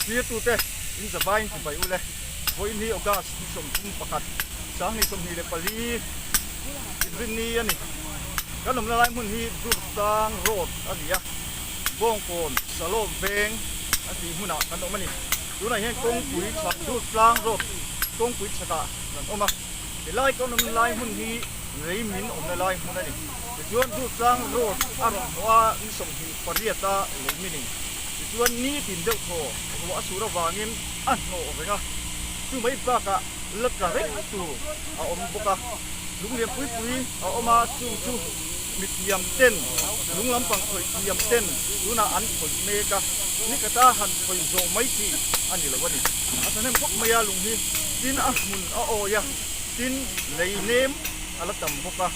Thirtute in zavaiin chibai ule. Vawiin hi August ni 31, 2024 inrinni a ni. Kan awmna lai hmun hi Durtlang Road a ni a, Bawngkawn Salawm Veng a tih hmunah kan awm a ni. Tunah hian kawngpui chhak Durtlang Road kawngpui chhakah kan awm a. Helai kan awmna lai hmun hi lei min awmna lai hmun a ni. Tichuan Durtlang Road a rawn hnawh a, ni 28 a lei min in. Tichuan nitin deuh thaw ruah a sur avangin a hnawh reng a, chu mai bakah la tla reng tur a awm bawk a. Lung lian pui pui a awm a, chung chu mithiam ten, lung lampang khawih thiam ten tunah an khawih mek a, nikata han khawih zawh mai chi a ni lo a ni. A thahnem khawp mai a lung hi, tin a hmun a awi a, tin lei nem a la tam bawk a,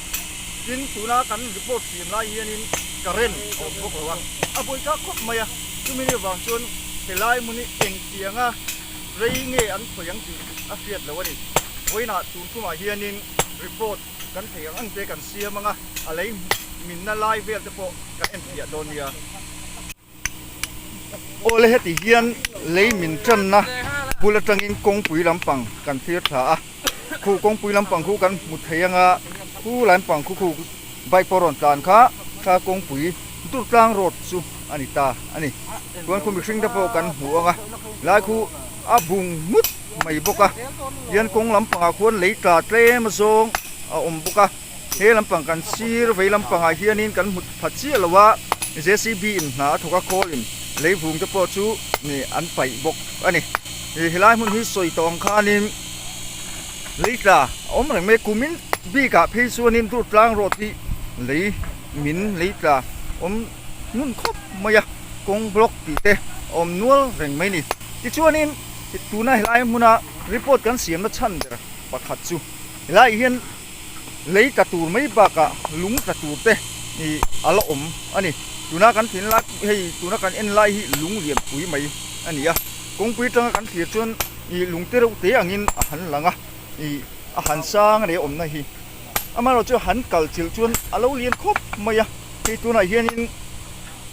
tin tuna kan report siam lai hianin current a awm bawk lo a, a buaithlak khawp mai a, chumi ni vang chuan helai hmun hi engtianga rei nge an khawih ang tih a hriat lo a ni. Vawiinah tun tumah hianin report kan thei ang ang te kan siam ang a, a lei minna lai vel te pawh kan enfiah dawn nia. Awle heti hian lei min tanna bul atangin kawngpui lampang kan thlir thla a, khu kawngpui lampang khu kan hmu thei anga khu lampang khu khu bike pawh rawn tlan kha kha kawngpui Durtlang road chu a ni ta a ni. Chuan khu mihring te pawh kan hmu anga lai khu a bung ngut mai bawk a, hian kawng lampangah khuan lei tla tlem azawng a awm bawk a. He lampang kan sir vei lampangah hianin kan hmu pha chiah lo a, JCB in hna a thawk a khawl in lei vung te pawh chu an paih bawk a ni. Helai hmun hi sawi tawh ang khanin lei tla a awm reng mai a, kumin bikah phei chuanin Durtlang road hi lei min lei tla awm ngun khawp mai a, kawng block tih te a awm nual reng mai a ni. Tichuanin tuna helai hmuna report kan siamna chhan ber pakhat chu helaiah hian lei tla tur mai bakah lung tla tur te ih a la awm a ni. Tuna kan thin lai hei tuna kan en lai hi lung lian pui mai a ni a, kawngpui atanga kan thlir chuan ih lung te reuh te angin a han lang a, ih a han sang a ni a awmna hi. Amaherawhchu han kal chilh chuan a lo lian khawp mai a, hei tunah hianin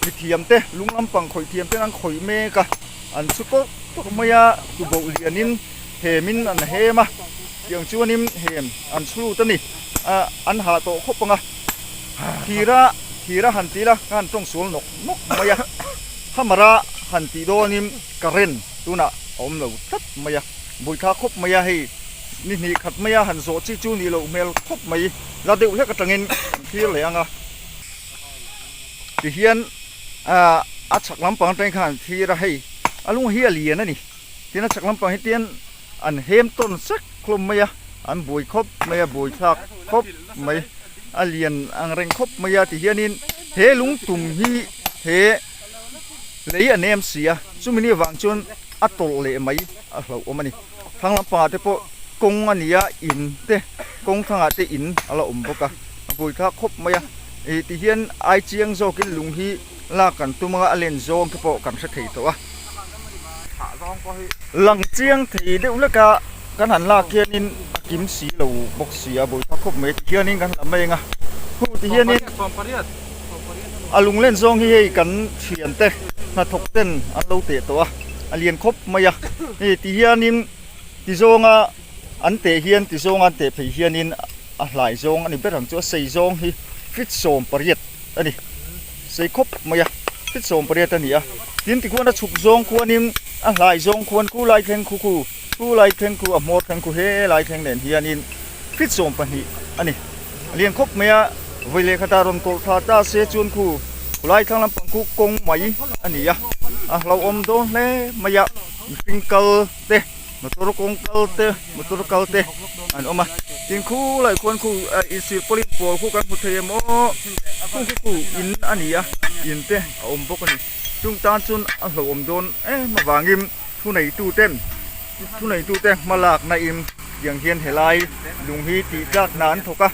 mithiam te lung lampang khawih thiam ten an khawih mek a, an chhu tawk tawk mai a, tuboh lianin hemin an hem a. Tiang chuanin hem an chhut a ni. An hah tawh khawp ang a, thira thira han ti la ka han tawng sual nawk nawk mai a, hammer a han tih dawnin current tunah a awm lo tlat mai a, buaithlak khawp mai a, hei ni hnih khat mai a han zawh chi chu nih loh hmel khawp mai, la deuh hlek atangin kan thlir leh ang a. Tihian a chhak lampang atangin khan han thlir a, hei a lung hi a lian a ni. Tin a chhak lampang hi tian an hem tawn sek hlawm mai a, an buai khawp mai a, buai thlak khawp mai, a lian ang reng khawp mai a tihianin he lungtum hi he lei a nem si a, chumi ni avang chuan a tawlh leh mai a hlauhawm a ni. Thlang lampangah te pawh kawng a ni a, in te kawng thlangah te in a la awm bawk a, a buai thlak khawp mai a, ih tihian ai chiang zawkin lung hi lak kan tum anga a len zawng te pawh kan hre thei tawh a. Lang chiang thei deuh hlek a, kan han lak hianin a kim si lo bawk si a, bawihpa khawp mai ti hianin kan la mai ang a, khu ti hianin a lunglen zawng hi hei kan thiante hnathawk ten an lo teh tawh a, a lian khawp mai a, hei ti hianin ti zawnga an teh hian ti zawnga an teh phei hianin a hlai zawng a ni ber ang chu a sei zawng hi feet 18 a ni. Sei khawp mai a, feet 18 a ni a, tin tikhuan a chhuk zawng khuanin a hlai zawng khuan khu lai thleng khu khu, khu lai thleng khu a hmawr thleng khu he lai thleng nen hianin feet 12 a ni. A lian khawp mai a, vawi leh khatah rawn tawlh thla ta se chuan khu khulai thlang lampang khu kawng mai a ni a, a hlauhawm dawn hle mai a, mihring kal te. Motor kawng kal te motor kal te an awm a tin khu lai khuan khu ah insir pawlin pawl khu kan hmu thei em aw khu khu khu in a ni a in te a awm bawk a ni chung tan chuan a hlauhawm dawn em avangin thu neitu ten thu neitu te hma lakna in tiang hian helai lung hi tih tlak hna an thawk a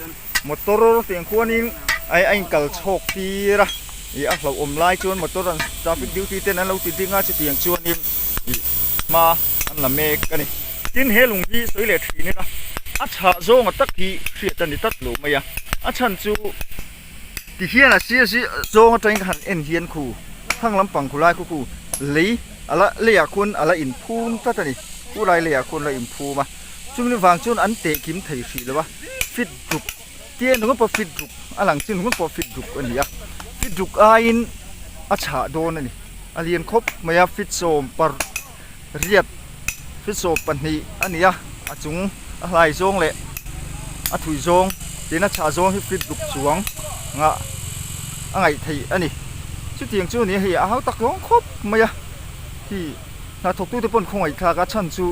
motor tiang khuanin a inkal chhawk tir a ih a hlauhawm lai chuan motor an traffic duty ten an lo ti ding a chutiang chuanin ih hma an la mek a ni. Tin he lung hi sawi leh thin ila a chhah zawnga tak hi hriat a ni tlat lo mai a, a chhan chu ti hian a sir si zawng atangin ka han en hian khu thlang lampang khu lai khu khu lei. A la leiah khuan a la inphum tlat a ni. Khu lai leiah khuan a la inphum a. Chumi vang chuan an teh kim thei hrih lo a. Fit ruk tia nung pawh fit ruk a lang chin nung pawh fit ruk a ni a. Fit ruk aiin a chhah dawn a ni. A lian khawp mai a fit sawm par riat fit 12 a ni a. A chung a hlai zawng leh a thui zawng tin a chhah zawng hi fit ruk chuang ngah a ngaih theih a ni. Chutiang chu a ni a hei a hau tak zawng khawp mai a. Khi hnathawk tute pawn khawngaihthlak a chhan chu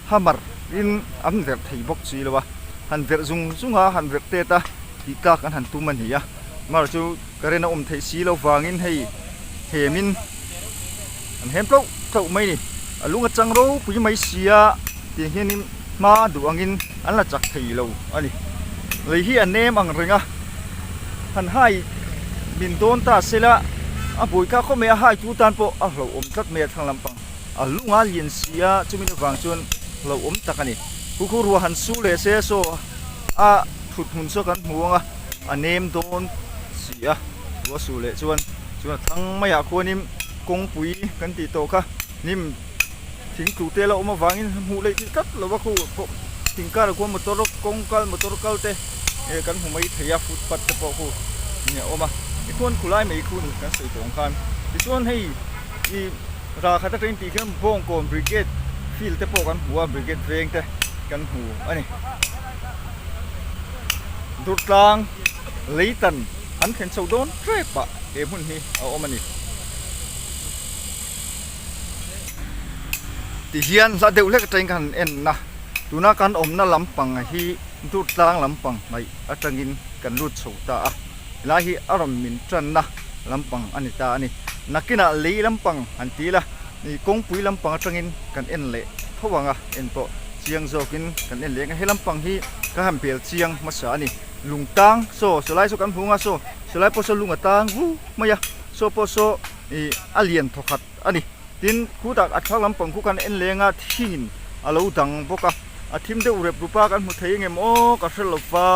hammer in an verh thei bawk si lo a, han verh zung zung a, han verh tet a tih tlak an han tum a ni a, mar chu current a awm theih si lo vangin hei hem in an hem tloh tloh mai a ni, a lung a chang ropui mai si a tiang hianin hma duh angin an la chak thei lo a ni, lei hi a nem ang reng a, han hai min dawn ta sela a buai kha khawp mai a, hai tu tan pawh a hlauhawm tlat mai a thlang lampang. A lung a lian si a, chumi avang chuan hlauhawm tak a ni. Khu khu ruah han su leh se saw a thut hmun saw kan hmu ang a, a nem dawn si a, ruah su leh chuan chuan a thlang maiah khuanin kawngpui kan tih tawh kha hnim thing tlu te la awm avangin hmuh leh tih tlat lo va khu thing karah khuan motor kawng kal motor kal te kan hmu mai thei a footpath te pawh khu a awm a, tikhuan khulai mai khu ni kan sawi tawh ang khan tichuan hei. I rah khat atangin tih khian Bawngkawn Brigade field te pawh kan hmu a, Brigade veng te kan hmu a ni. Durtlang Leitan an thlen chho dawn tep ah he hmun hi a awm a ni. Tihian hla deuh hlek atangin ka han en a, tuna kan awmna lampang hi Durtlang lampang hnaih atangin kan lut chho ta a. Helai hi a rawn min tanna lampang a ni ta a ni. Nakinah lei lampang han ti ila, ih kawngpui lampang atangin kan en leh tho ang a, en pawh chiang zawkin kan en leh ang a. He lampang hi ka han bel chiang hmasa a ni. Lung tang saw sawlai saw kan hmu ang a, saw sawlai pawh saw lung a tang vu mai a, saw pawh saw ih a lian thawkhat a ni. Tin, khutah a thlang lampang khu kan en leng a, thingin a lo dang bawk a, a thim deuh rep rup a, kan hmu thei engem aw ka hre lo va.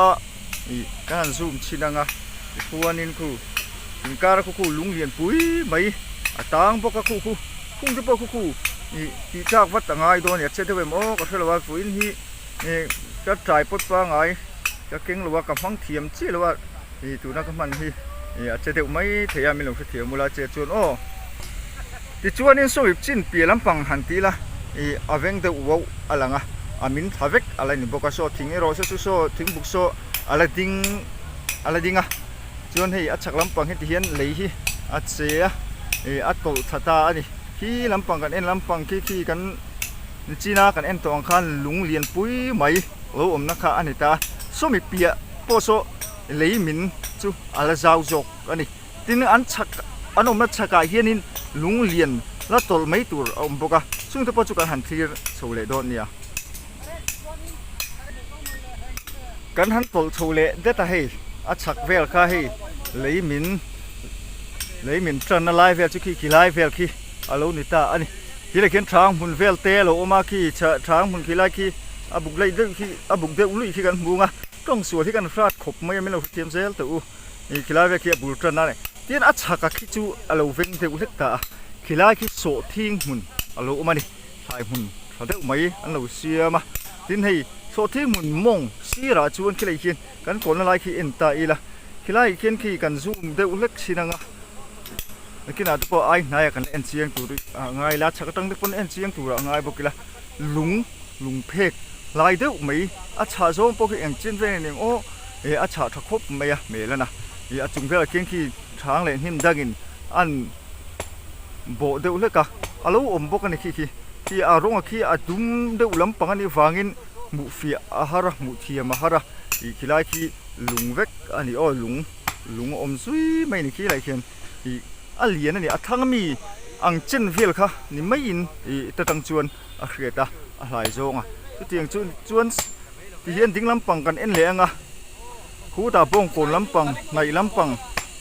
Ih kan han zoom chhin ang a tichuanin khu inkar a khu khu lung lian pui mai a tang bawk a khu khu khung te pawh khu khu ih tih tlak vat a ngai dawn a ni a che deuh em aw ka hre lo a vawiin hi ih ka tripod pangai ka keng lo a ka hmang thiam chiah lo a ih tuna ka hman hi ih a che deuh mai thei a min lo hrethiam ula che chuan aw tichuanin sawi chin piah lampang han ti ila ih a veng deuh uauh a lang a a min thla vek a la ni bawk a saw thing erawh saw chu saw thing buk saw a la ding a la ding a chuan hei a chhak lampang heti hian lei hi a che a ih a tawlh thla ta a ni khi lampang kan en lampang khi khi kan nichina kan en tawh ang khan lung lian pui mai lo awmna kha a ni ta a sawmi piah pawh saw lei min chu a la zau zawk a ni. Tin, an chhak an awmna chhakah hianin lung lian la tawlh mai tur a awm bawk a, chungte pawh chu kan han thlir chho leh dawn nia. Kan han tawlh chho leh det a hei, a chhak vel kha hei lei min lei min tanna lai vel chu khi khi lai vel khi a lo ni ta a ni. Tileh khian thang hmun vel te a lo awm a, khi thang hmun khi lai khi a buk laih deuh khi a buk deuh luih khi kan hmu ang a, tawng sual hi kan hrat khawp mai a min lo hrethiam zel teh u. Ih khilai vel khi a bul tan a ni. Tin a chhak a khi chu a lo veng deuh hlek ta a, khilai khi sawhthing hmun a lo awm a ni. Thlai hmun tha deuh mai an lo siam a. Tin hei sawhthing hmun mawng sirah chuan khilai khian kan kawlna lai khi en ta ila, khilai khian khi kan zoom deuh hlek thin ang a. Nakinah te pawh ai hnaiah kan la en chiang tur a ngai ila, chhak atang te pawn en chiang turah a ngai bawk ila, lung lung phek lai deuh mai a chhah zawng pawh khi eng chin vel a ni ang aw eh a chhah tha khawp mai a hmel a na ih a chung velah khian khi thang leh hnim dangin an bawh deuh hlek a a lo awm bawk a ni khi khi khi a rawng a khi a dum deuh lampang a nih vangin hmuh fiah a har a hmuh thiam a har a ih khilai khi lung vek a ni aw lung lung a awm zui mai a ni khi lai khian ih a lian a ni a thlang ami ang chen vel kha ni maiin ih ta tang chuan. a hriat a a hlai zawng a chutiang chu chuan ti hian ding lampang kan en leh ang a khutah bawngkawn lampang hnaih lampang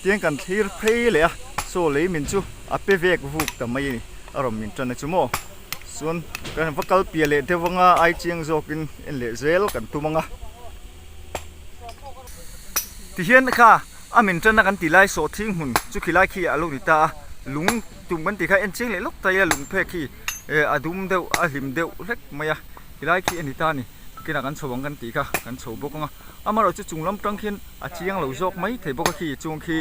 tiang kan thlir phei leh a saw lei min chu a pe vek vuk ta mai a ni a rawn min tan a chu maw chuan kan va kal piah leh deuh anga ai chiang zawkin en leh zel kan tum ang a ti hian kha a min tanna kan tih lai sawhthing hmun chu khilai khi a lo ni ta a. Lung tum kan tih kha en chiang leh lawk ta ila lung phek hi eh a dum deuh a hlim deuh hlek mai a helai khi a ni ta a ni kinah kan chho ang kan tih kha kan chho bawk ang a amaherawhchu chung lam tang khian a chiang lo zawk mai thei bawk a khi chung khi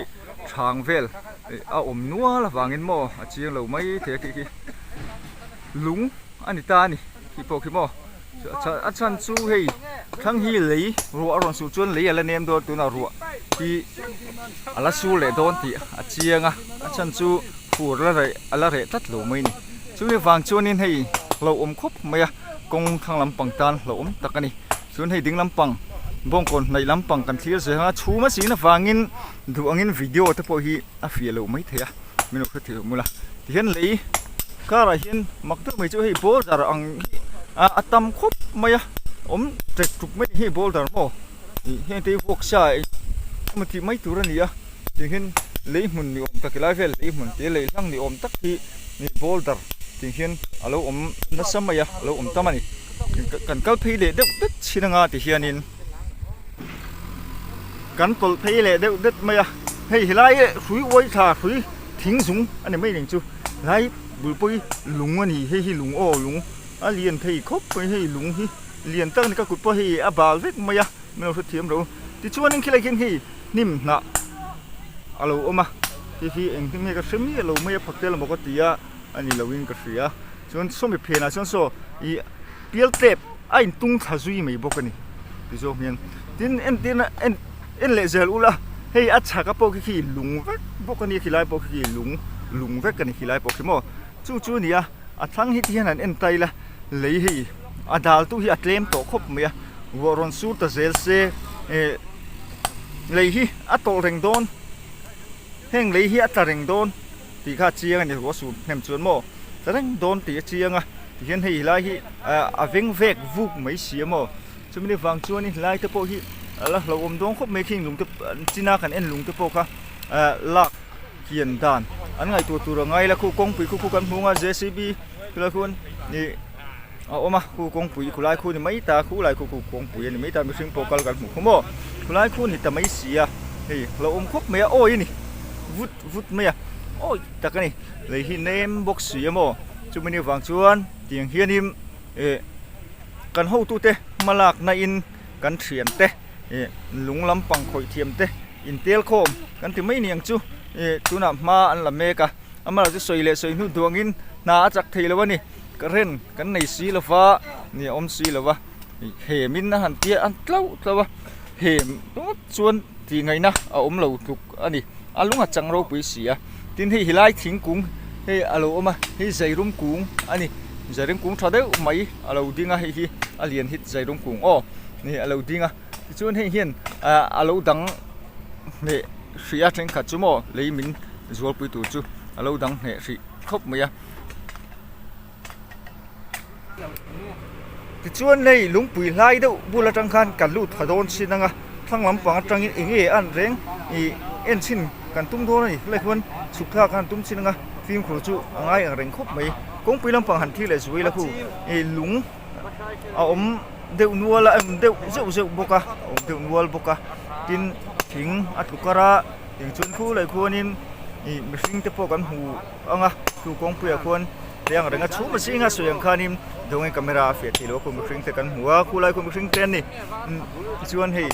thang vel eh a awm nual avangin maw a chiang lo mai thei a khi khi lung a ni ta a ni khi pawh khi maw a chhan chu hei thlang hi lei ruah a rawn suh chuan lei a la nem dawn tunah ruah hi a la sur leh dawn tih a chiang a a chhan chu fur la reh a la reh tlat lo mai a ni chumi vang chuanin hei hlauhawm khawp mai a kawng thlang lampang tan hlauhawm tak a ni chuan hei ding lampang bawngkawn hnaih lampang kan thlir zel a chhum a sin avangin duh angin video te pawh hi a fiah loh mai thei a min lo hre thei mul a tihian lei karah hian mak deuh mai chu hei boulder ang hi a tam khawp mai a awm ṭek ṭuk mai ni hei boulder maw ih heng te hi vuak sa emaw tih mai tur a ni a tiang hian lei hmun ni awm tak helai vel lei hmun te lei hlang ni awm tak hi boulder tiang hian a lo awm nasa mai a a lo awm tam a ni kan kal phei leh deuh det chin anga ti hianin. Kan tawlh phei leh deuh det mai a, hei helai hrui uai thla hrui thing zung a ni mai reng chu, helai bul pawh hi lung a ni, hei hi lung aw lung a lian thei khawp mai hei lung hi lian tak a ni ka kut pawh hei a bal vek mai a min lo hrethiam lo tichuanin khilai khian hei hnim hnah a lo awm a hei hi eng hnim nge ka hre miah lo mai a phak tel emaw ka ti a a ni loin ka hria chuan sawmi phenah chuan saw ih pial tep a intung thla zui mai bawk a ni ti zawk hian tin entirna en en leh zel ula hei a chhaka pawh khi khi lung vek bawk a ni khilai pawh khi khi lung lung vek a ni khilai pawh khi maw chu chu a ni a a thlang hi ti hian han en ta ila lei hei a dal tu hi a tlem tawh khawp mai a ruah rawn sur ta zel se eh lei hi a tawlh reng dawn heng lei hi a tla reng dawn. Tih kha a chiang a ni ruah sur hnem chuan maw tla reng dawn tih a chiang a tihian hei helai hi a veng vek vuk mai si a maw chumi ni vang chuanin helai te pawh hi a la hlauhawm dawn khawp mai khing lung te china kan en lung te pawh kha lak kian dan an ngaihtuah tur a ngai la khu kawngpui khu khu kan hmu ang a J C B khulai khuan ih a awm a khu kawngpui khulai khu ni mai ta khulai khu khu kawngpui a ni mai ta mihring pawh kal kan hmuh khaw maw khulai khu ni ta mai si a hei hlauhawm khawp mai a awi a ni vut. Vut mai a awi tak a ni lei hi nem bawk si a maw chumi ni vang chuan tiang hianin eh kan hotute hma lakna in kan thian te eh lung lampang khawih thiam te intel khawm kan ti mai niang chu eh tunah hma an la mek a amaherawh chu sawi leh sawi hnu duangin hna a chak thei lo a ni current kan nei si lo va ni a awm si lo va hemin a han tia a tlauh tlauh a hem ringawt chuan tih ngaihna a awm lo tluk a ni. A lung a chang ropui si a, tin hei helai thingkung hei a lo awm a, hei zairum kung a ni, zairum kung tha deuh mai a lo ding a, hei hi a lian hit zairum kung aw ni a lo ding a, tichuan hei hian ah a lo dang hneh hrih a thenkhat chu maw lei min zualpui tur chu a lo dang hneh hrih khawp mai a. Tichuan hei lungpui hlai deuh bul atang khan kan lut tha dawn chin anga thlang lampang atangin eng nge an reng ih en chhin kan tum dawn a ni helai khuan chhuk thlak khan tum chin anga fimkhur chu a ngai ang reng khawp mai kawngpui lampang han thlir leh zuai la khu ih lung a awm deuh nual a awm deuh zeuh zeuh bawk a a awm deuh nual bawk a tin thing a tlu kar a tiang chuan khu leh khuanin ih mihring te pawh kan hmu ang a chu kawngpuiah khuan teh ang reng a chhum a zinga sawi ang khanin dawngin camera a fiah theih loh a khu mihring te kan hmu a khulai khu mihring te an ni tichuan hei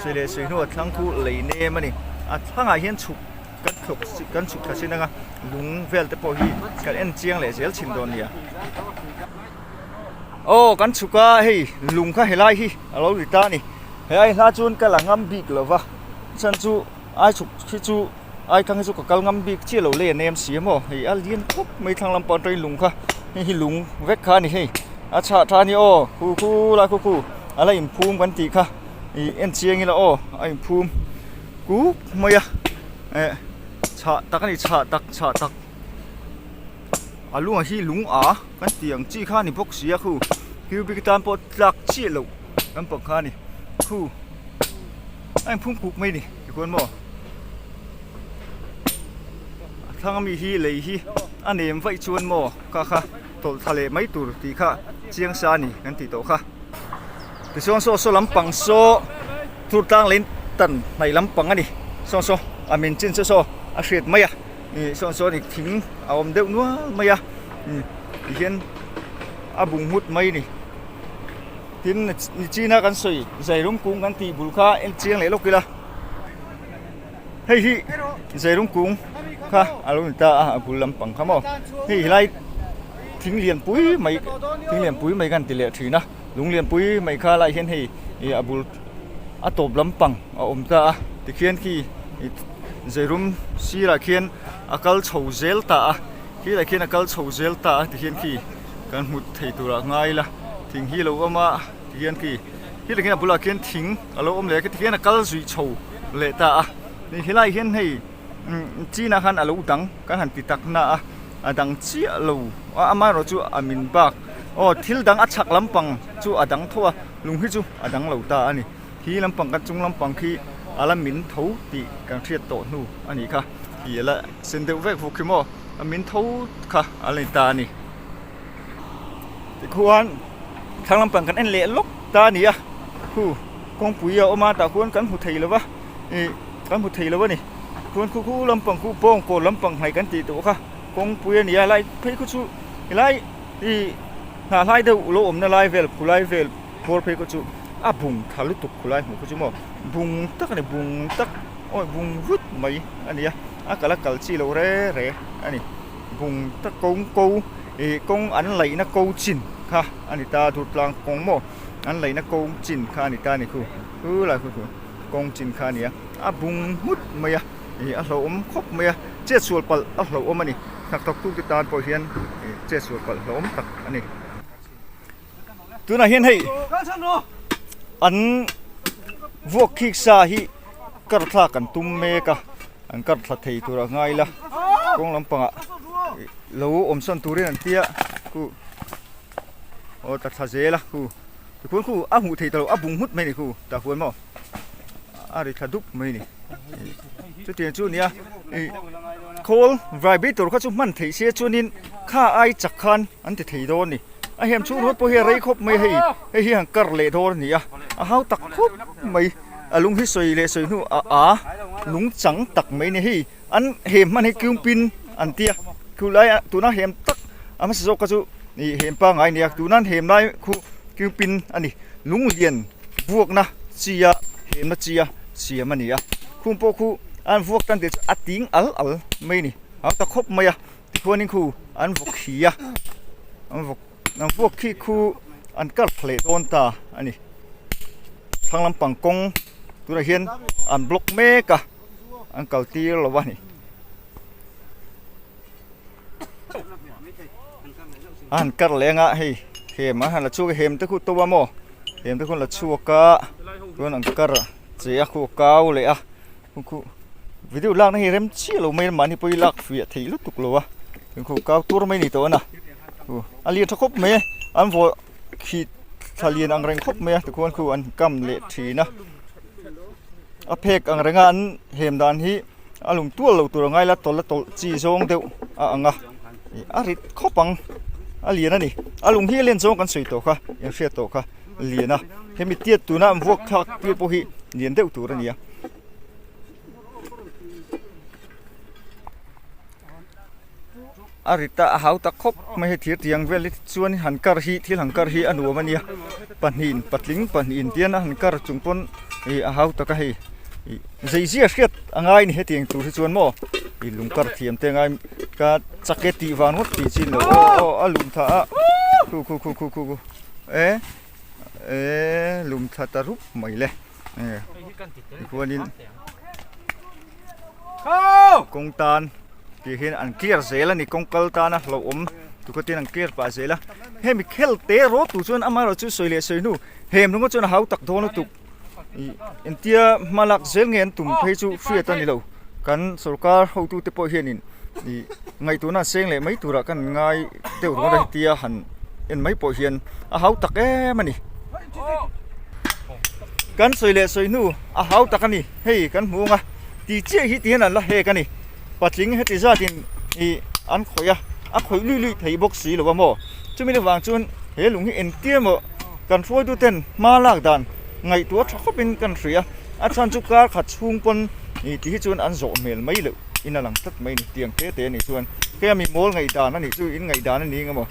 sawi leh sawi hnuah thlang khu lei nem a ni a thlangah hian chhuk kan thlawk kan chhuk thla chin anga lung vel te pawh hi kan en chiang leh zel chhin dawn nia aw kan chhuk a hei lung kha helai hi a lo ri ta a ni helai hla chuan ka la ngam bik lova chhan chu ai chhuk hi chu. Ai thlang hi chu ka kal ngam bik chiah lo lei a nem si a maw hei a lian khawp mai thlang lampang atangin lung kha hei hi lung vek kha a ni hei a chhah tha a ni aw khu khu lai khu khu a la inphum kan tih kha ih en chiang ila aw a inphum kuk mai a eh chhah tak a ni chhah tak chhah tak a lungah hi lung a kan tih ang chi kha a ni bawk si a khu cubic tan pawh tlak chiah loh lampang kha a ni khu a inphum kuk mai a ni tikhuan maw. A thlang ami hi lei hi a nem vaih chuan maw kha kha tawlh thla leh mai tur tih kha chiang sa a ni kan tih tawh kha. Tichuan saw saw lampang saw thur tlang leh in tan hnaih lampang a ni saw saw a min chin chu saw a hriat mai a. Ih sawn sawn ih thing a awm deuh nual mai a ti hian a bung nghut mai a ni tin nichina kan sawi zairum kung kan tih bul kha en chiang leh lawk ila hei hi zairum kung kha a lo ni ta a a bul lampang kha maw hei helai thing lian pui mai thing lian pui mai khan ti leh thin a lung lian pui mai kha lai hian hei ih a bul a tawp lampang a awm ta a tikhian khi ih Zeirum sirah khian a kal chho zel ta a khilaiah khian a kal chho zel ta a tikhian khi kan hmu thei turah ngai ila thing hi a lo awm a tikhian khi khilaiah khian a bulah khian thing a lo awm leh a tikhian a kal zui chho leh ta a helaiah hian hei chinah khan a lo dang kan han ti tak na a a dang chiah lo a amaherawh chu a min bak aw thil dang a chhak lampang chu a dang tho a lung hi chu a dang lo ta a ni. Khi lampang kan chung lampang khi a la min tho tih kan hriat tawh hnu a nih kha. Khi a la sen deuh vek vuk khi maw a min tho kha a la ni ta a ni. Tikhuan thlang lampang kan en leh lawk ta a ni a, khu kawngpui a awm a tah khuan kan hmu thei lo va, ih kan hmu thei lo a ni. Khuan khu khu lampang khu bawng kawl lampang hnaih kan tih tawh kha kawngpui a ni a, lai phei khu chu helai ih hnah hlai deuh lo awmna lai vel khulai vel Khawl phei khaw chu a bung tha lutuk khulai hmuh khaw chu maw bung tak a ni bung tak awi bung vut mai a ni a a kal a kal chi loh re re a ni bung tak kawng ko ih kawng an laihna ko chin kha a ni ta durtlang kawng maw an laihna ko chin kha a ni ta a ni khu khulai khu chu kawng chin kha a ni a a bung nghut mai a ih a hlauhawm khawp mai a chetsual palh a hlauhawm a ni hnathawk tute tan pawh hian ih chetsual palh hlauhawm tak a ni. Tunah hian hei an vuak khik sa hi kar thlak an tum mek a an kar thla thei tur a ngai la kawng lampangah lo awm sawn turin an tia khu aw ta thla zel a khu tikhuan khu a hmuh theih tawh loh a bung nghut mai a ni khu tah huan maw a ri thla dup mai a ni chutiang chu a nia ih khawl vibrator kha chu hman theih se chuanin kha ai chak khan an ti thei dawn a ni. A hem chhung rawt pawh hi a rei khawp mai hei hei hi han kar leh dawn a ni a a hau tak khawp mai a lung hi sawi leh sawi hnu a a lung chang tak mai a ni hei an hem hman hi kiumpin an tia khulai ah tuna hem tak a hmasa zawk kha chu ih hem pangngai a ni a tuna an hem lai khu kiumpin a ni lung lian vuakna chi a hemna chi a siam a ni a khum pawh khu an vuak tan tih chu a ting al al mai a ni a hau tak khawp mai a. Tikhuanin khu an vawk khi a, an vawk an vuak khi khu an kar leh dawn ta a ni. Thlang lampang kawng tunah hian an block mek a, an kal tir lo a ni. A han kar leh anga hei hem an han la chhuak a, hem te khu to a maw hem te khu an la chhuak a chuan an kar che a khu a kau leh a. Khu video lakna hi rem chiah lo mai a mahni pawh hi lak fiah theih lutuk lo a khu kau tur mai a ni tawh a na khu a lian tha khawp mai a an vawh khi thla lian ang reng khawp mai a tikhuan khu an kam leh thin a a phek ang renga an hem dan hi a lung tual lo tur a ngai la tawlh a tawlh chi zawng deuh a ang a a rit khawp ang a lian a ni a lung hi a len zawng kan sawi tawh kha inhriat tawh kha lian a hemi tiat tuna an vuak thlak tir pawh hi lian deuh tur a ni a. A rit a a hau tak khawp mai hei thir tiang vel hi chuan han kar hi thil han kar hi a nuam a nia pahnihin patling pahnihin tian a han kar chung pawn ih a hau tak a hei ih zeizia hriat a ngai a ni hetiang tur hi chuan maw ih lung kar thiam te a ngai ka chak e tih vang ngawt tih chin loh aw aw a lum tha a khu khu khu khu khu e e lum tha ta rup mai le. Tichuanin kawng tan tih hian an clear zel a ni kawng kal tana hlauhawm tukhatin an clear pah zel a hemi khel te rawt tur chuan amaherawh chu sawi leh sawi hnu hem ringawt chuan a hau tak dawn lutuk ih engtia hma lak zel nge an tum phei chu hriat a ni lo kan sorkar hotute pawh hianin ih ngaihtuahna an seng leh mai turah kan ngai deuh ringawt a hetia han en mai pawh hian a hau tak em a ni. Kan sawi leh sawi hnu a hau tak a ni hei kan hmu ang a ti chiah hi ti hian an la hek a ni patling heti zatin ih an khawih a a khawih lui lui thei bawk si lo a maw chumi ni vang chuan he lung hi engtir emaw kan hruaitu ten hma lak dan ngaihtuah tha khawpin kan hria a chhan chu kar khat chhung pawn ih ti hi chuan an zawh hmel mai loh. in a lang tlat mai a ni tiang te te a nih chuan hei a mi mawl ngaihdan a nih chu in ngaihdan a ni eng emaw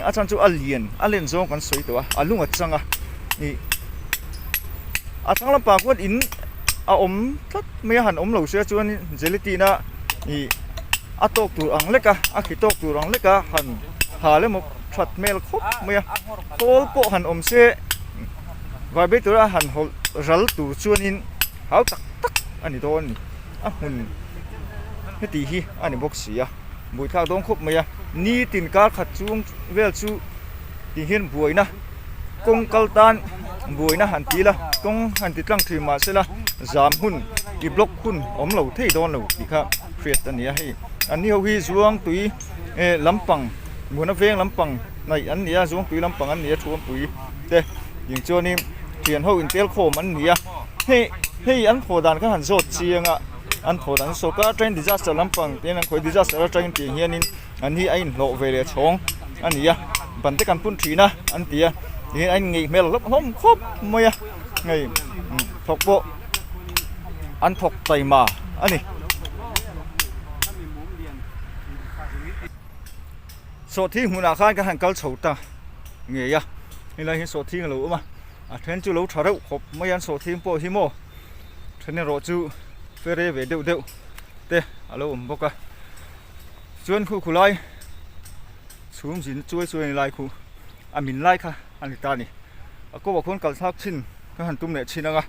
a chhan chu a lian a len zawng kan sawi tawh a a lung a chang a ih a thlang lampang khuan in a awm tlat mai a han awm lo sia chuan gelatine a ih a tawk tur ang lek a a khi tawk tur ang lek a han hal emaw that hmel khawp mai a khawl pawh han awm se vibrator a han hawlh ral tur chuanin hau tak tak a ni dawn a ni a hmun heti hi a ni bawk si a buaithlak dawn khawp mai a nitin kar khat chung vel chu ti hian buaina kawng kal tan buaina han ti ila kawng han ti tlang thin mahsela zam hun i block hun awm lo thei dawn lo tih kha hriat a ni a hei an ni ho hi zuang tui eh lampang muna veng lampang hnaih an ni a zuang tui lampang an ni a thuampui te tiang chuanin thian ho intel khawm an ni a hei hei an thaw dan kha han zawt chiang a an thaw dan sawrkar atangin disaster lampang te an khawi disaster atangin tiang hianin an hi a inhlawh ve leh chhawng a ni a ban te kan pun thin a an ti a tihian a inngeih hmel hlawp hlawm khawp mai a hei thawk pawh an thawk taima a ni. Sawhthing hmunah khan kan han kal chho ta ngei a helai hi sawhthing a lo awm a a then chu lo tha reuh khawp mai a an sawhthing pawh hi maw then erawh chu fere ve deuh deuh te a lo awm bawk a chuan khu khu lai chhum zin chuai chuai lai khu a min lai kha a ni ta a ni a kawngah khuan kal thlak chhin ka han tum leh chhin ang a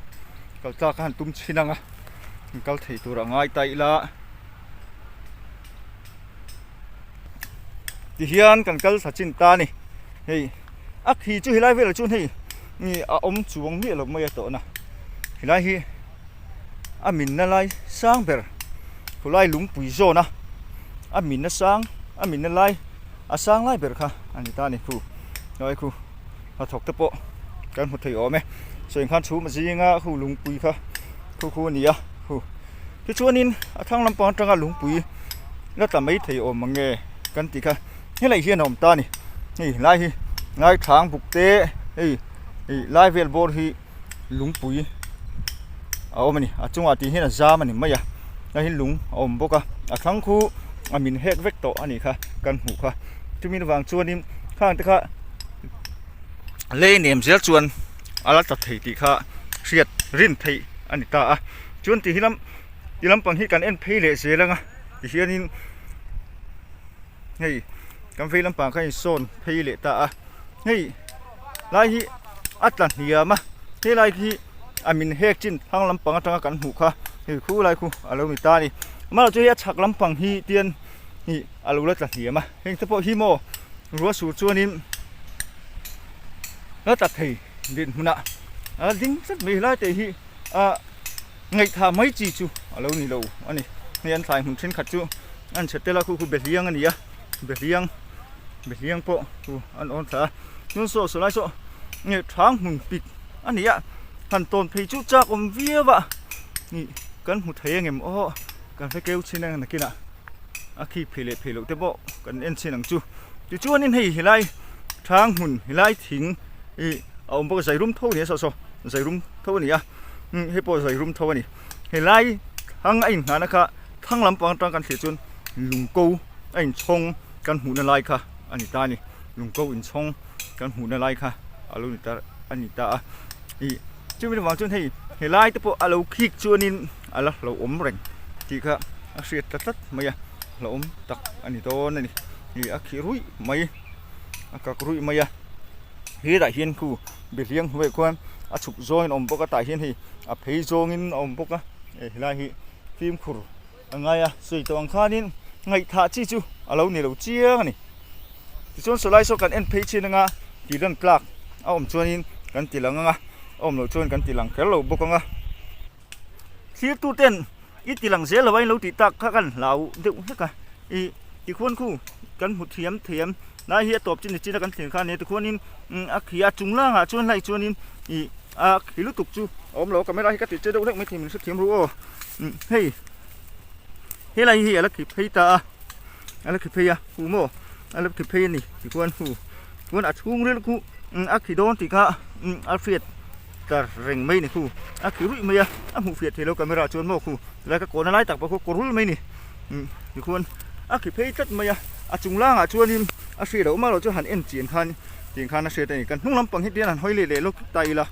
kal tlak ka han tum chhin ang a kal thei tur a ngai ta ila. Tihian kan kal thla chin ta a ni hei a khi chu helai velah chuan hei a awm chuang miah lo mai a tawhna helai hi a minna lai sang ber khawlai lungpui zawn a a minna sang a minna lai a sang lai ber kha a ni ta a ni khu helai khu hnathawk te pawh kan hmu thei awm e sawi khan chhum a zinga khu lungpui kha khu khu a ni a khu. Tichuanin a thlang lampang atanga lungpui la tla mai thei awm ang nge kan tih kha helai hian a awm ta a ni hei lai hi ngaithlang buk te hei ih lai vel bawr hi lungpui a awm a ni a chungah tih hian a zam a ni mai a hei hi lung a awm bawk a a thlang khu a min hek vek tawh a nih kha kan hmuh kha chumi avang chuanin khang te kha lei nem zel chuan a la tla thei tih kha hriat rin theih a ni ta a. Chuan ti hi lam ti lampang hi kan en phei leh zel ang a tihianin hei kan vei lampang kha a insawn phei leh ta a hei lai hi a tla hniam a helai hi a min hek chin thlang lampang atanga kan hmuh kha hei khu lai khu a lo ni ta a ni amaherawhchu hei a chhak lampang hi tian ih a lo la tla hniam a heng te pawh hi maw ruah sur chuanin la tla thei dinhmunah a la ding tlat mai helai te hi. A ngaihthah mai chi chu a lo ni lo a ni. Hei an thlai hmun thenkhat chu an chhe tel a, khu khu behliang a ni a, behliang behliang pawh khu an awn thla a. Chuan saw saw lai saw nge thang hmun pik a ni a, han tawn phei chu chak awm viau a nih kan hmu thei angem aw kan hre keu chin ang nakinah a khik phei leh phei loh te pawh kan en chin ang chu. Tichuanin hei helai thang hmun helai thing ih a awm bawk a, zairum tho a ni a saw saw. Zairum tho a ni a hei pawh zairum tho a ni helai thlang a inhnahna kha thlang lampang atang kan thlir chuan lungko a inchhawng kan hmuhna lai kha a ni ta a ni lungko inchhawng kan hmuhna lai kha a lo ni ta a ni ta a ih chumi avang chuan hei helai te pawh a lo khik chuanin a la hlauhawm reng tih kha a hriat ta tlat mai a hlauhawm tak a ni dawn a ni ih a khih ruih mai a kak ruih mai a. Hetah hian khu behliang hnuaiah khuan a chhuk zawngin a awm bawk a tah hian hei a phei zawngin a awm bawk a hei helai hi fimkhur a ngai a sawi tawh ang khanin ngaihthah chi chu a lo ni lo chiang a ni tichuan sawlai saw kan en phei chin anga tih lan tlak a awm chuanin kan ti lang anga a awm loh chuan kan ti lang kher lo bawk anga thlir tu ten i ti lang zel lo a in lo tih tak kha kan hlau deuh hlek a ih tikhuan khu kan hmu thiam thiam lai hi a tawp chin ni chin a kan thlir kha a nia tikhuanin a khi a chung langah chuan hlai chuanin ih a khi lutuk chu a awm lo a camera hi ka ti che deuh hlek mai thei min hrethiam ru aw hei helai hi a la khi phei ta a a la khi phei a hu maw a la khi phei a ni tikhuan hu chuan a chhungril khu a khi dawn tih kha a hriat. Tlar reng mai ni khu a khi ruih mai a a hmuh fiah thei lo camera chuan maw khu tilai ka kawhna lai tak pawh khu kawrul mai ni. Umm tikhuan a khi phei tlat mai a, a chung langah chuanin a hriat loh mah loh chu han en chian khan tiang khan a hriat a ni. Kan hnung lampang hi tian han hawi leh leh lawk ta ila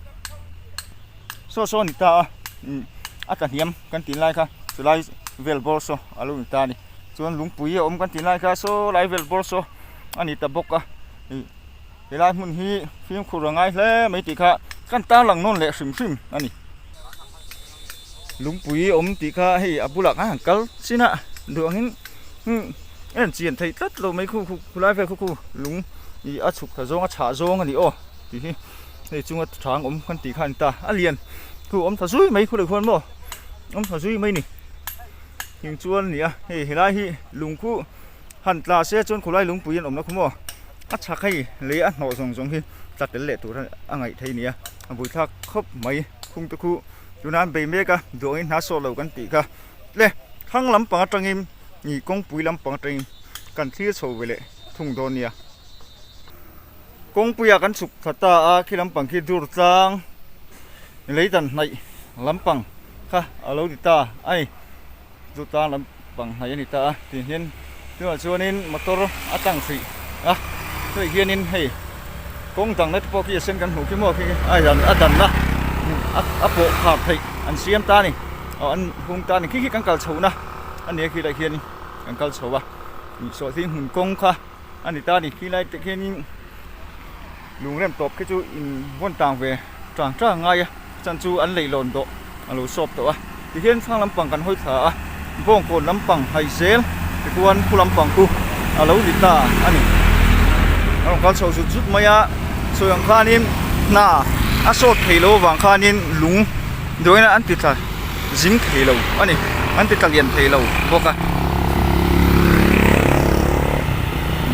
saw saw a ni ta a, umm a tla hniam kan tih lai kha chulai vel bawr saw a lo ni ta a ni. Chuan lungpui a awm kan tih lai kha saw lai vel bawr saw a ni ta bawk a, ih helai hmun hi fimkhur a ngai hle mai tih kha kan tarlang nawn leh hrim hrim a ni. Lungpui awm tih kha hei a bulah khan han kal chin a duh angin umm en chian theih tlat lo mai khu khu khulai vel khu khu lung ih a chhuk thla zawng a chhah zawng a ni aw tih hi hei chunga thang awm kan tih kha a ni ta a lian khu awm tha zui mai khulai khuan maw awm tha zui mai a ni heng chuan a ni a hei helai hi lung khu han tla se chuan khulai lungpui an awmna khu maw a chhak hei lei a hnawh zawng zawng hi tla tel leh tur a ngaih theih a ni a a buaithlak khawp mai khung te khu. Tuna an bei mek a, duangin hna sawh lo kan tih kha. Le, thlang lampang atangin ih kawngpui lampang atangin kan thlir chho ve leh thung dawn nia. Kawngpuiah kan chhuk thla ta a, khi lampang khi dur tlang lei dan hnaih lampang kha a lo ni ta a ni. Dur tlang lampang hnaih a ni ta a, tih hian tunah chuanin motor a tlang hrih a, hei hianin hei kawng dangna te pawh khi a sen kan hmuh khi maw khi a dan a danna a pawh khar theih an siam ta a ni aw an hung ta a ni khi khi kan kal chhohna a ni a khi lai hianin kan kal chho a sawhthing hmun kawng kha a ni ta a ni khi lai te khianin lungrem tawp khi chu in vawn tang ve tang tang ngai a chan chu an leihlawn dawh a lo sawp tawh a tihian thlang lampang kan hawi thla a bawngkawn lampang haih zel tichuan khu lampang khu a lo ni ta a ni a rawn kal chho zut zut mai a sawi ang khanin hna a sawt thei lo avang khanin lung dawhin an ti tla zing thei lo a ni an ti tla lian thei lo bawk a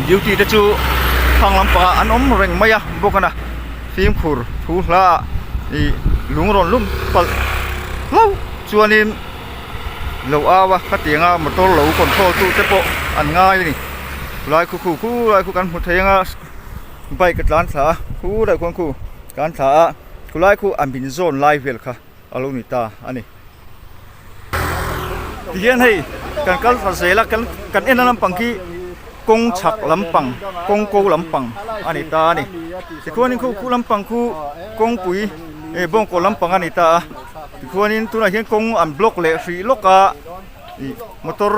duty te chu thlang lampangah an awm reng mai a bawk a na. Fimkhur thu hla ah ih lung rawn lum palh hlauh chuanin lo au a khatianga motor lo control tu te pawh an ngai a ni lai khu khu khu lai khu kan hmu thei anga bike a tlan thla a khu lai khuan khu tlan thla a khulai khu a min zawn lai vel kha a lo ni ta a ni. Tihian hei kan kal thla zel a kan kan en a lampang khi kawng chhak lampang kawng ko lampang a ni ta a ni tikhuanin khu khu lampang khu kawngpui eh bawngkaw lampang a ni ta a tikhuanin tunah hian kawng an block leh hrih lawk a ih motor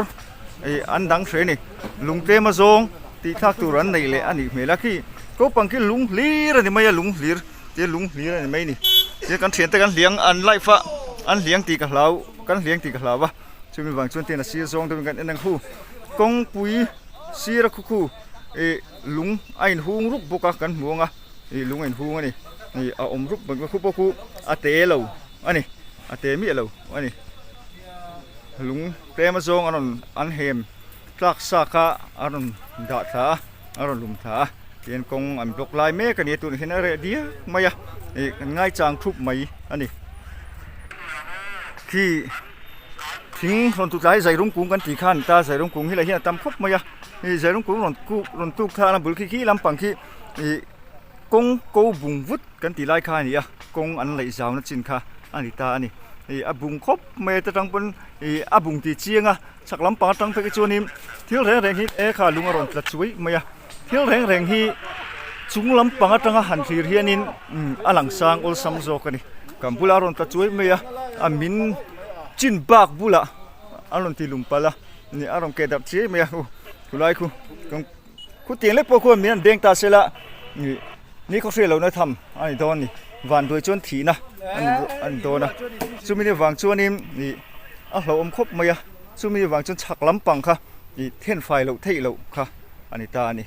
ih an dang hreh a ni lung tlem a zawng tih thlak tur an neih leh a nih hmel a khi naupang khi lung hlir a ni mai a lung hlir. Tia lung hlir a ni mai a ni tia kan thiante kan hliang an life a an hliang tih ka hlau kan hliang tih ka hlau a chumi vang chuan tian a sir zawng deuhin kan en ang hu kawngpui sir a khu khu ih lung a inhung rup bawk a kan hmu ang a ih lung a inhung a ni ih a awm rup bawk a khu pawh khu a te lo a ni a te miah lo a ni lung tlem a zawng an rawn an hem tlak sa kha a rawn dah thla a. A rawn lum thla a tihian kawng an block lai mek a ni a tunah hian a reh diak mai a ih kan ngaichang thup mai a ni khi thing rawn tut lai zairum kung kan tih kha a ni ta zairum kung hi lah hian a tam khawp mai a ih zairum kung rawn kuk rawn tuk thla a bul khi khi lampang khi ih kawng ko bung vut kan tih lai kha a ni a kawng an laih zau na chin kha a ni ta a ni ih a bung khawp mai a ta tang pawn ih a bung tih chiang a. Chhak lampang atang phei chuanin thil reng reng hi e kha lung a rawn tla chuai mai a, thil reng reng hi chung lampang atanga han thlir hianin a lang sang awlsam zawk a ni. Kan bulah a rawn tla chuai mai a, a min chin bak bulah a rawn ti lum palh a, a rawn keh darh chiai mai a, khulai khu Khutiang lek pawh khuan min an beng ta sela ih ni khaw hriat lohna tham a ni dawn a ni. Vanduai chuan thihna a ni dawn a, chumi ni vang chuanin ih a hlauhawm khawp mai a, chumi vang chuan chhak lampang kha ih thenfai loh theih loh kha a ni ta a ni.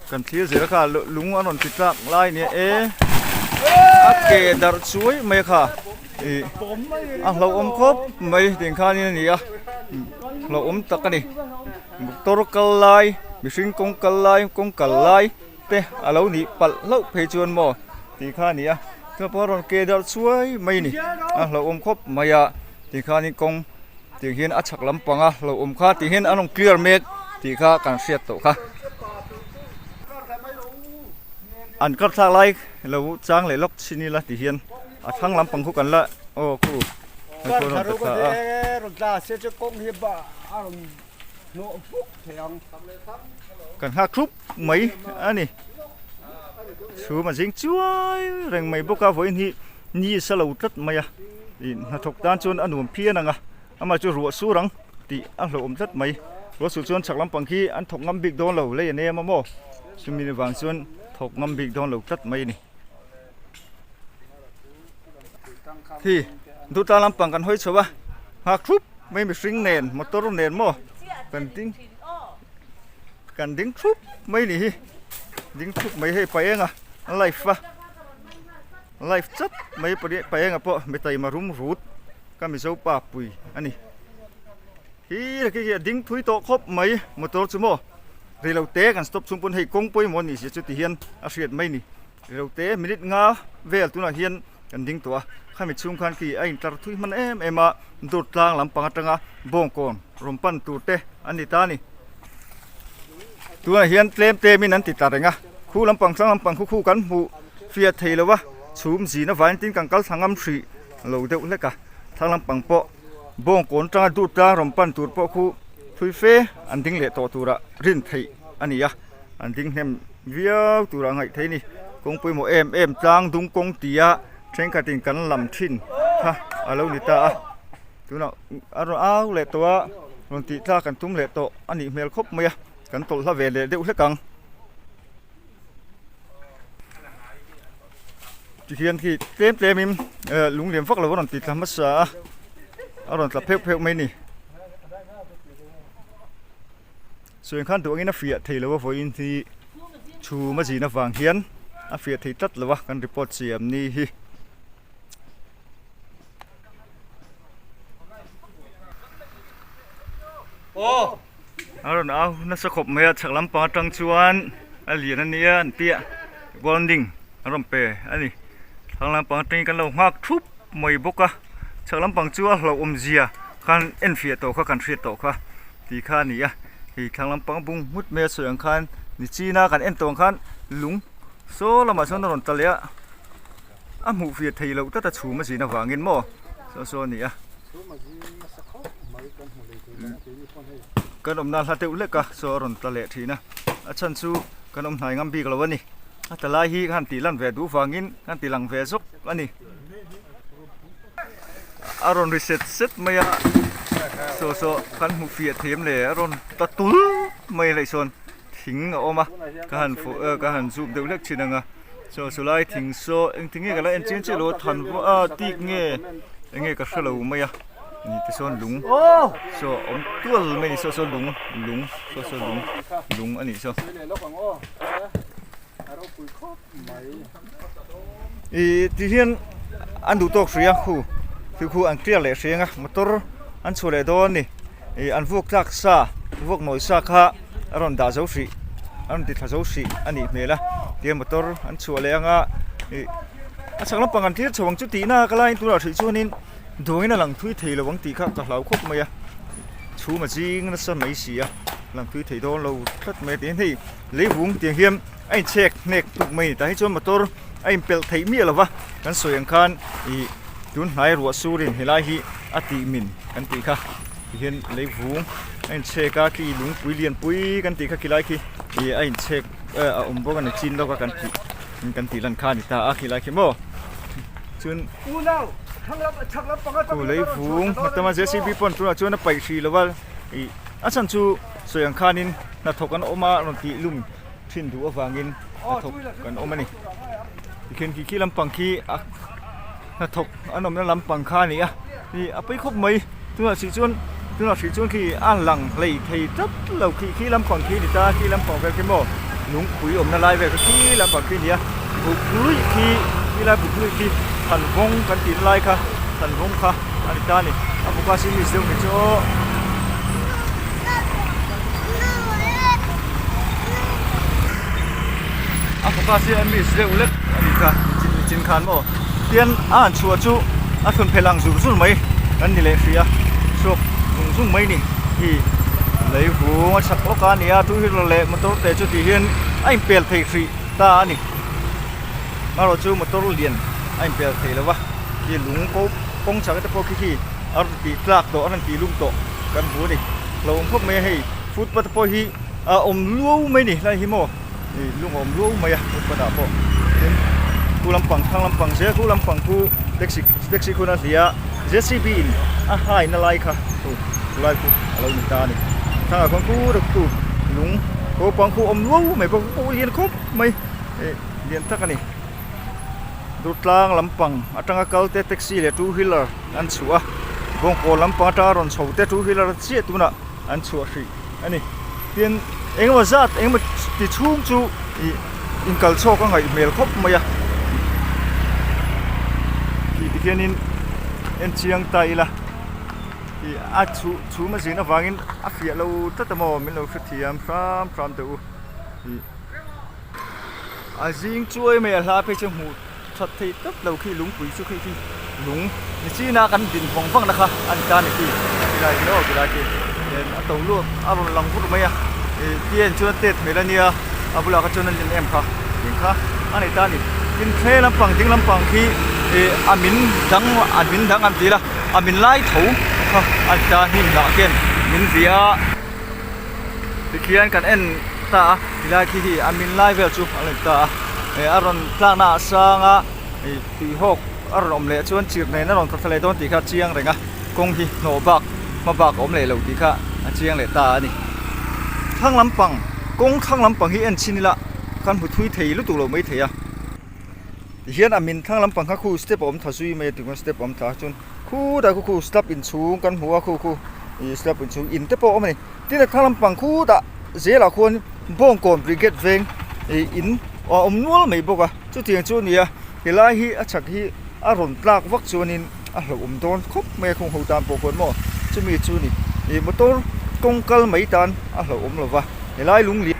Kan thlir zel kha lung a rawn ti tlak lai nia e a ke darh chuai mai kha ih a hlauhawm khawp mai tih khanin a ni a hlauhawm tak a ni motor kal lai mihring kawng kal lai kawng kal lai te a lo nih palh hlauh phei chuan maw tih kha a ni a chuan pawh a rawn ke darh chuai mai a ni a hlauhawm khawp mai a tih khanin kawng. Tiang hian a chhak lampanga lo awm kha tih hian an rawn clear mek tih kha kan hriat tawh kha. An kar thlak lai lo chang leh lawk chin ila ti hian a thlang lampang khu kan la aw khu Mipui rawn ta thla a. Kan nghak thup mai a ni. Chhum a zing chuai reng mai bawk a, vawiin hi ni sa lo tlat mai a, ih hnathawk tan chuan a nuam phian ang a, amah chu ruah sur ang tih a hlauhawm tlat mai. Ruah sur chuan chhak lampang khi an thawk ngam bik dawn lo, lei a nem a maw? Chumi vang chuan thawk ngam bik dawn lo tlat mai a ni. Hi duhtlang lampang kan hawi chho a nghak thup mai mihring nen motor nen maw kan ding kan ding thup mai ni hi ding thup mai hei paenga live a live chat mai paenga pawh mitaima rum rut ka mizo pa pui a ni hi khi khi a ding thui tawh khawp mai motor chu maw reilo te kan stop chhung pawn hei kawng pawimawh a nih zia chu ti hian a hriat mai ni. Rilote minute nga vel tunah hian kan ding tawh a, khami chhung khan khi a intlar thui hman em em a, dur tlang lampang atanga bawngkawn rawn pan tur te an ni ta a ni. Tunah hian tlem tlemin an ti ta reng a, khu lampang tlang lampang khu khu kan hmuh fiah thei lo a, chhum zin avain tin kan kal thla ngam hrih lo deuh hlek a, thlang lampang pawh bawngkawn atanga dur tlang rawn pan tur pawh khu thui fe an ding leh tawh turah rin theih a ni a. An ding hnem viau tur a ngaih theih a ni. Kawng pawimawh em em tlang dung kawng tia thenkhatin kan lam thin kha a lo ni ta a. Tunah a rawn au leh tawh a, rawn tih tlak kan tum leh tawh a nih hmel khawp mai a, kan tawlh hla ve leh deuh hlek ang. Tihian khi tlem tlemin lunglian vak lo a rawn ti tla hmasa a, a rawn tla pheuh pheuh mai a ni. Chuan khan duh angin a fiah thei lo a vawiin hi chhum a zin avang hian a fiah thei tlat lo a kan report siam ni hi. A rawn au nasa khawp mai a chhak lampang atang chuan a lian a nia an tia warning an rawn pe a ni thlang lampang atangin kan lo nghak thup mai bawk a chhak lampang chu a hlauhawm zia khan enfiah tawh kha kan hriat tawh kha. Tih kha a ni a, hei thlang lampang bung nghut mai a sawi ang khan nichina kan en tawh ang khan lung saw lamah sawn a rawn tla leh a, a hmuh fiah thei loh tlat a chhum a zin avangin maw saw saw a ni a. Kan awmna hla deuh hlek a saw a rawn tla leh thin a, a chhan chu kan awm hnai ngam bik lo a ni, a tla lai hi ka han tih lan ve duh vangin ka han ti lang ve zawk a ni. A rawn ri set set mai a saw saw kan hmu fiah thiam le a rawn ta tul mai a sawn thing a awm a ka han fuh ka han zoom deuh hlek thin ang a saw saw lai thing saw engtin nge ka la en chiang chiah lo a than a tik nge eng nge ka hrelo mai a ni te sawn lung saw a awm tual mai a ni saw saw lung lung saw saw lung lung a nih saw. Ih ti hian an duh tawk hrui a khu khi khu an clear leh hreng a motor an chhuah leh dawn a ni ih an vuak tlak sa vuak nawi sa kha a rawn dah zo hrih a rawn ti thla zo hrih a nih hmel a tihian motor an chhuah leh anga ih a chhak lampang an clear chho ang chu tihna ka laiin tunah hrih chuanin duangin a lang thui thei lo ang tih kha ka hlau khawp mai a chhum a zing nasa mai si a lang thui thei dawn lo tlat mai a tihian hei leivung tiang hian. A inchhek hnek tuk mai a ni tah hi chuan motor a inpelh theih miah lo va kan sawi ang khan ih tun hnai ruah surin helai hi a tih min kan tih kha ti hian leivung a inchhek a khi lungpui lianpui kan tih kha khilai khi ih a inchhek a awm bawk a ni chin lawk a kan tih kan tih lan kha a ni ta a khilai khi maw chuan khu leivung hma J C B pawn tunah chuan a paih hrih lo va ih a chhan chu sawi ang khanin hnathawk an awm a rawn tih lum. thin duh avangin hnathawk kan awm a ni tikhian khi khi lampang khi a hnathawk an awmna lampang kha a ni a ih a pawi khawp mai tunah hrih chuan tunah hrih chuan khi a lang hlei thei tlat lo khi khi lampang khi a ni ta khi lampang vel khi maw lungpui awmna lai vel kha khi lampang khi a ni a buk luih khi khilai buk luih khi thanvawng kan tih lai kha thanvawng kha a ni ta a ni a buka simis deuh ni chu aw. A focus hi a miss deuh lek a nih kha nichin khan maw tian a han chhuah chu a thlun phelh ang zur zur mai kan ni leh hrih a chhuak zung zung mai ni hi lei vung a chak lawk a ni a two wheeler leh motor te chu tih hian a inpel thei hrih ta a ni amaherawhchu motor lian a inpel thei lo va khi lung ko kawng chak te pawh khi khi. A rawn tih tlak tawh a rawn tih lum tawh kan hmu a ni. Hlauhawm khawp mai a hei footpath pawh hi a awm luau mai a ni hlai hi maw ih lung a awm luau mai a footpath ah pawh tin khu lampang thlang lampang zel khu lampang khu taxi taxi khun a hliah a JCB in a hai na lai kha khu lai khu a lo ni ta a ni thlang ah khuan khu deuh tu lung ko pang khu awm luau mai bawk pawh lian khawp mai ih lian tak a ni. Durtlang lampang atanga kal te taxi leh two wheeler an chhuah a, Bawngkawn lampang atanga rawn chho te two wheeler chiah tunah an chhuah hrih a ni. Tin, engemaw zat engemaw ti chhung chu ih inkal chhuak a ngaih hmel khawp mai a tih ti hianin en chiang ta ila ih a chhu chhum a zin avangin a fiah lo tlat a maw min lo hrethiam hram hram teh u ih. A zing chuai mai a hla phei chu hmuh that theih tawp lo khi lungpui chu khi khi lung ni china kan din vawng vang na kha a ni ta ni khi khilai khi aw khilai khi hian a to luak a rawn lang vur mai a ih tian chuan a tet hmel a nia a bulah kha chuan a len em kha tih kha a ni ta a ni tin thle lampang ding lampang khi ih a min dang a min dang an ti la a min lai tho kha a ni ta hnim hnah khian min via a. Tikhian kan en ta a tilai khi hi a min lai vel chu a lo in ta a eh a rawn tlakna ah sang a ih tuihawk a rawn awm leh chuan chirh nen a rawn tla thla leh dawn tih kha a chiang reng a kawng hi hnawh bak hma bak a awm leh lo tih kha a chiang leh ta a ni thlang lampang kawng thlang lampang hi en chhin ila kan hmu thui thei lutuk lo maithei a tihian a min thlang lampang kha khu step a awm tha zui mai a tikhuan step a awm tha chuan khutah khu khu slab inchhung kan hmu a khu khu ih slab inchhung in te pawh a awm a ni tin a thlang lampang khutah zelah khuan Bawngkawn Brigade veng ih in a awm nual mai bawk a chutiang chu a ni a helai hi a chhak hi a rawn tlak vak chuanin a hlauhawm dawn khawp mai a khung ho tan pawh khuan maw chumi chu a ni ih motor kawng kal mai tan a hlauhawm lo va helai lung lian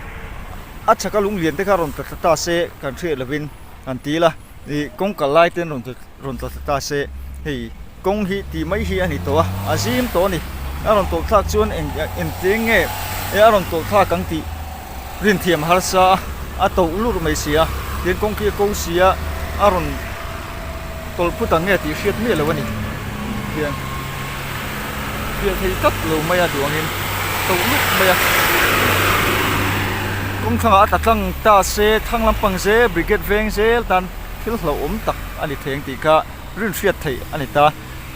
a chhaka lung lian te kha rawn tla thla ta se kan hriat lovin an ti ila ih kawng kal lai te an rawn tla. rawn tla thla ta se hei kawng hi tih mai hi a ni tawh a a zim tawh a ni a rawn tawlh thlak chuan eng engtiang nge e a rawn tawlh thlak ang tih rinthiam harsa a a tawlh lur mai si a tin kawng khi a ko si a a rawn tawlh phut ang nge tih hriat miah lo a ni hian fiah thei tlat lo mai a duh angin tawlh luk mai a kawng thlangah a tla tlang ta se thlang lampang zel brigade veng zel tan. Thil hlauhawm tak a ni theng tih kha rinhriat theih a ni ta.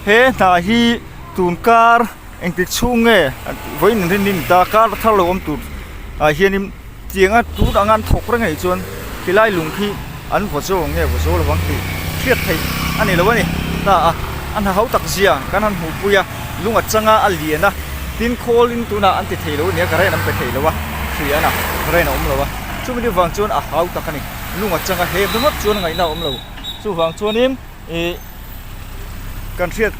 He hna hi tun kar engtik chhung nge vawiin in rin ta kar thar lo awm tur ah hianin tianga tun anga an thawk reng anih chuan khilai lung khi an vaw zo ang nge vaw zo lovang tih hriat theih a ni lo a ni ta a. A hna ho tak zia kan han hmuhpui a, lung a changa a lian a, tin khawlin tunah an ti thei lo a nia current an pe thei lo a, hria a na current a awm lo a, chumi vang chuan a hau tak a ni. Lung atanga he ringawt chuan ngaihna a awm lo. Chuvang chuanin ih kan hriat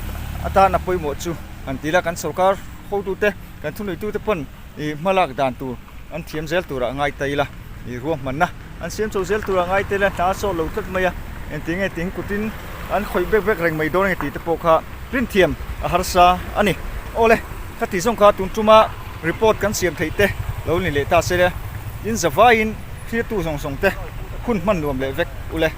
atana pawimawh chu an ti la, kan sorkar hotute, kan thuneitute pawn ih hmalak dan tur an thiam zel turah ngai ta ila, ih ruahmanna an siam chho zel turah ngai ta ila, hna a sawt lo tlat mai a, engti nge ting kutin an khawih bek bek reng mai dawn nge tih te pawh kha rinthiam a harsa a ni. Awle, khati zawng kha tun tuma report kan siam theih te lo ni leh ta se le, in zavaiin. Thirtu zawng zawng te hun hman nuam leh vek ule.